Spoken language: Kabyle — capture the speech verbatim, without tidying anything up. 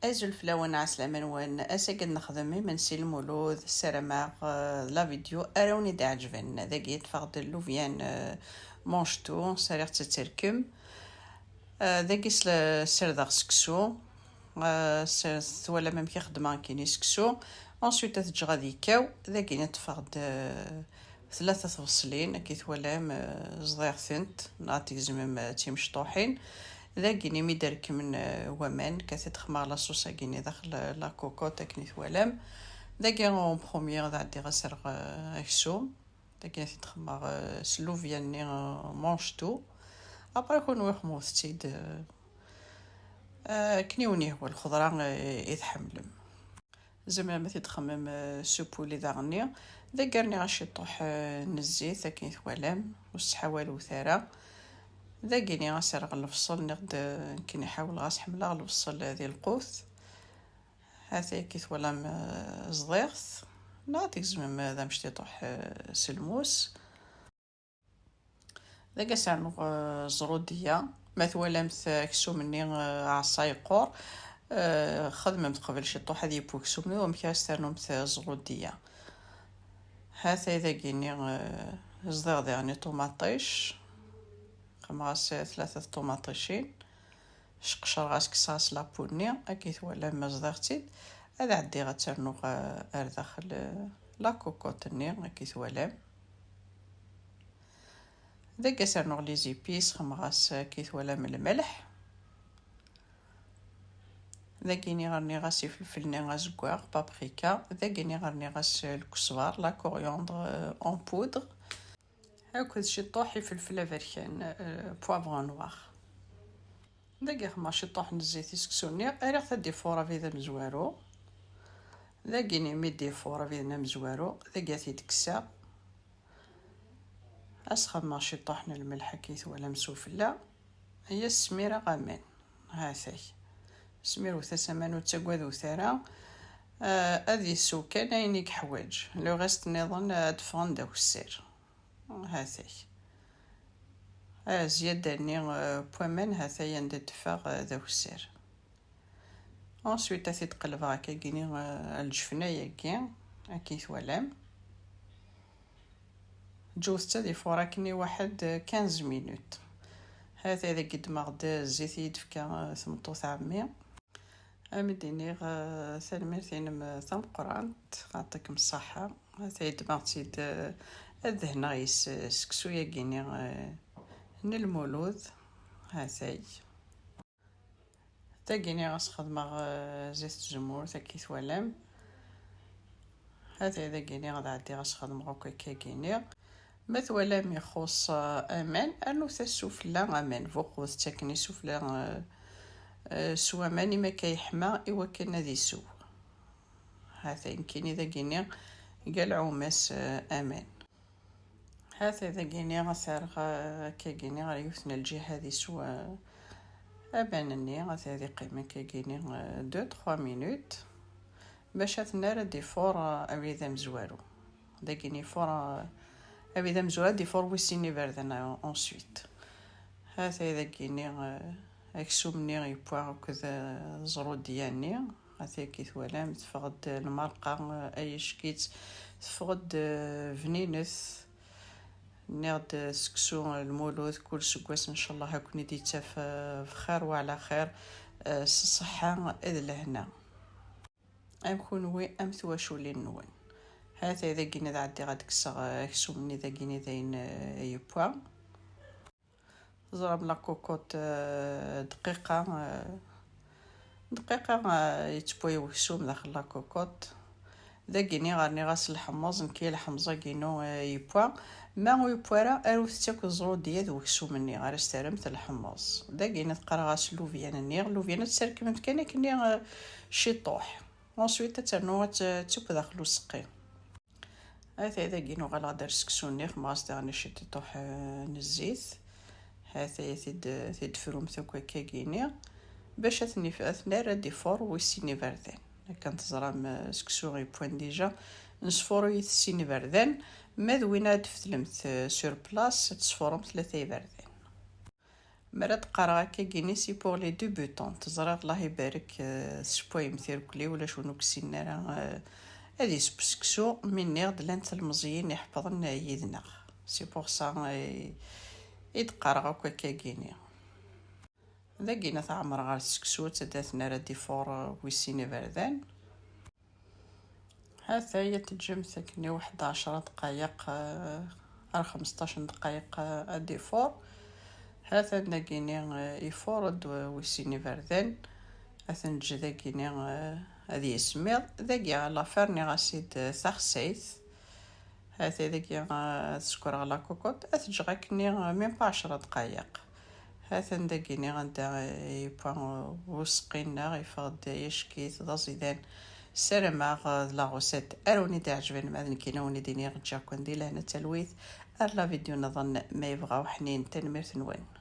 Azul fell-awen, ɛeslama-nwen. Ass-agi ad nexdem imensi Lmulud, ssarameɣ, eh, d la vidéo ara wen-id-iɛeǧben. Dagi ṭṭfeɣ-d llubyan, eh, manchtou, sriɣ-tt ad terkem. Eh, dagi sla-, ssardeɣ seksu. Eh, s-, twalam amek i xeddmeɣ nekkini seksu. Ensuite ad t-ǧǧeɣ ad yekkaw. Dagi ṭṭfeɣ-d, eh, tlata tbeṣlin, akka i twalam, eh, ẓḍiɣ-tent, neɣ ad t-tgezmem, eh, d timecṭuḥin. Dagini mi d-rekmen, eh, waman, akka ad t-id-xemmeɣ la sauce-agi-ni daxel, eh, la cocotte, akken i twalam. Dagi en premier ad ɛeddiɣ ad serreɣ, eh, aksum. Dagi ad t-id-xemmeɣ, eh, s llubya-nni, eh, manchtou. Après, kunwi xemmet-tt-id, eh, eh, akken i wen-yehwa lxeḍra, eh, i tḥemmlem. Tzemrem ad t-id-txemmem, eh, s upuli daɣenni. Dagi rniɣ ciṭuḥ, eh, n zzit, akken i twalam, ur sḥawalut ara. Dagini ad serreɣ lebṣel, nniɣ-d, eh, nekkini ḥawleɣ-as, ḥemmleɣ lebṣel di lqut. Hata akka i twalam, eh, ẓḍiɣ-t. Neɣ ad t-tgezmem, eh, d amectiṭuḥ, eh, s lmus. Dagi ad s-rnuɣ, eh, ẓrudiya. Ma twalamt, eh, aksum-nni, eh, ɛeṣṣa yeqqur, eh, xedmemt qbel ciṭuḥ ad yeww uksum-nni, wamek ara s-ternumt, eh, ẓrudiya. Hatay dagini, eh, ẓḍiɣ diɣen ṭumaṭic. Xemmeɣ-as, eh, tlata tṭumaṭicin. Sqecreɣ-as, kkseɣ-as la peau-nni, akka i twalam ma ẓḍiɣ-tt-id. Ad ɛeddiɣ ad tt-rnuɣ, eh, ar daxel, eh, la cocotte-nni, akka i twalam. Dagi ad s-rnuɣ les épices, xemmeɣ-as, akka i twalam, lmelḥ. Dagini rniɣ-as ifelfel-nni azeggaɣ, paprika. Dagini rniɣ-as lkesbar, la coriandre, euh, en poudre. Akked ciṭuḥ ifelfel aberkan, euh, poivre noir. Dagi xemmeɣ ciṭuḥ n zzit i seksu-nni, rriɣ-t ad d-ifuṛ abrid amezwaru. Dagini mi d-ifuṛ abrid amezwaru, dagi ad t-id-kkseɣ. Ad s-xemmeɣ ciṭuḥ n lmelḥ, akka i twalam, s ufella. Aya smireɣ aman. Hatay. Smirwet-as aman, ur ttagadut ara. Ah, ad isew kan ayen i yeḥwaǧ. Le reste nniḍen ad d-ffɣen d akessar. Hatay. Ah, zzyada-nni, ah, n waman, hatay anda d-teffeɣ, ah, d akessar. Ensuite, ad t-id-qelbeɣ akkagini, ah, lǧefna-yagi, akken i twalam. Ǧǧut-tt ad ifuṛ akken i waḥed quinze minutes. Hatay dagi ddmeɣ-d zzit i yi-d-tefka, ah, tmeṭṭut ɛemmi. Ad m-d-iniɣ, eh, tanemmirt-inem tameqqrant, yeɛṭikem ṣṣeḥḥa. Hatay ddmeɣ-tt-id, eh, ad dehneɣ yes, eh, seksu-yagi-ni, eh, n Lmulud. Hatay. Tagini ad s-xedmeɣ, eh, zit tzemmurt, akka i twalam. Hatay dagini ad ɛeddiɣ ad s-xedmeɣ akk akkagini. Ma twalam ixuṣ, eh, aman, rnut-as sufella aman, buqbet-tt akken i sufella, eh, eh, s waman, imi akka yeḥma, i wakken ad isew. Hatay nekkini dagini, gal ɛumas, eh, aman. Hatay dagini ad t-rreɣ, eh, akkagini ɣer yiwet n lǧiha ad isew, eh, aman-nni, hatay ad iqqim akkagini, eh, deux, trois minutes, bac ad t-nerr ad d-ifuṛ, eh, abrid amezwaru. Dagini ifuṛ, eh, abrid amezwaru ad d-ifuṛ wis sin iberdan, eh, ensuite. Hatay dagini, eh, aksum-nni yewwa akked, eh, ẓrudya-nni. Hatay akka i twalam, teffeɣ-d lmerqa, eh, ay ack-itt, teffeɣ-d, eh, bninet. Nniɣ-d, eh, seksu, eh, Lmulud, kul seggas, ncallah, ad ken-id-ittaf, eh, bxir wa ɛla xir, eh, s ṣṣeḥḥa d lehna. Am kunwi, am twaculin-nwen. Hatay dagini ad ɛeddiɣ ad kkseɣ, eh, aksum-nni dagini d ayen, eh, yewwa. Teẓram la cocotte, eh, dqiqa, eh, dqiqa, eh, yettewway weksum daxel la cocotte. Dagini rniɣ-as lḥemmeẓ, nekk lḥemẓ-agi-inu, eh, yewwa. Ma ur yewwi ara, arut-tt akked ẓrudya d weksum-nni, ara s-terremt lḥemmeẓ. Dagini teqqar-as llubyan-nni, llubyan ad tt-terkmemt kan akkenni, eh, ciṭuḥ. Ensuite ad ternu ad tt-, ad tt-teww daxel useqqi. Hatay dagi nuɣaleɣ-d ar seksu-nni, xemmeɣ-as daɣen ciṭuḥ, eh, n zzit. Hatay ad t-id-, ad t-id-tefrumt akk akkagini. Bac ad ten-if-, ad t-nerr ad d-ifuṛ wis sin iberdan. Akken teẓram, eh, seksu yewwan dija, nesfuṛ-it sin iberdan. Ma d win ad d-tfetlemt, eh, sur place, ad tesfuṛem tlata iberdan. Mi ara d-qqareɣ akkagini, c'est pour les débutants. Teẓriḍ, Allah ibarek, eh, tessewwayem tirkli, ulac win ur yessinen ara, eh, ad yesseww seksu, mi nniɣ-d llant telmeẓyin iḥeppḍen yid-neɣ. C'est pour ça, eh, i d-qqareɣ akk akkagini. Dagina tɛemmer ɣer seksu, ad d-aten ara d-ifuṛ, eh, wis sin iberdan. Ha-t-a, ad teǧǧemt akken i waḥed ɛecra dqayeq, eh, ar xmesṭac n dqayeq, eh, ad d-ifuṛ. Ha-t-an dagini, eh, ifuṛ-d wis sin iberdan. Ad t-neǧǧ dagini, eh, ad yismiḍ. Dagi, à la fin, nniɣ-as-id, eh, taxsayt. Ha-t-a dagi, eh, ad sekreɣ la cocotte. Ad t-ǧǧeɣ akkenni, eh, même pas ɛecra dqayeq. Ha-t-an dagini anda, eh, yewwa, eh, useqqi-nneɣ, yeffeɣ-d yacek-it d aẓidan. Ssarameɣ, eh, d la recette ara wen-id-iɛeǧben, ma d nekkini ad wen-id-iniɣ ǧǧiɣ-ken di lehna d talwit. Ar la vidéo nniḍen, ma yebɣa uḥnin. Tanemmirt-nwen.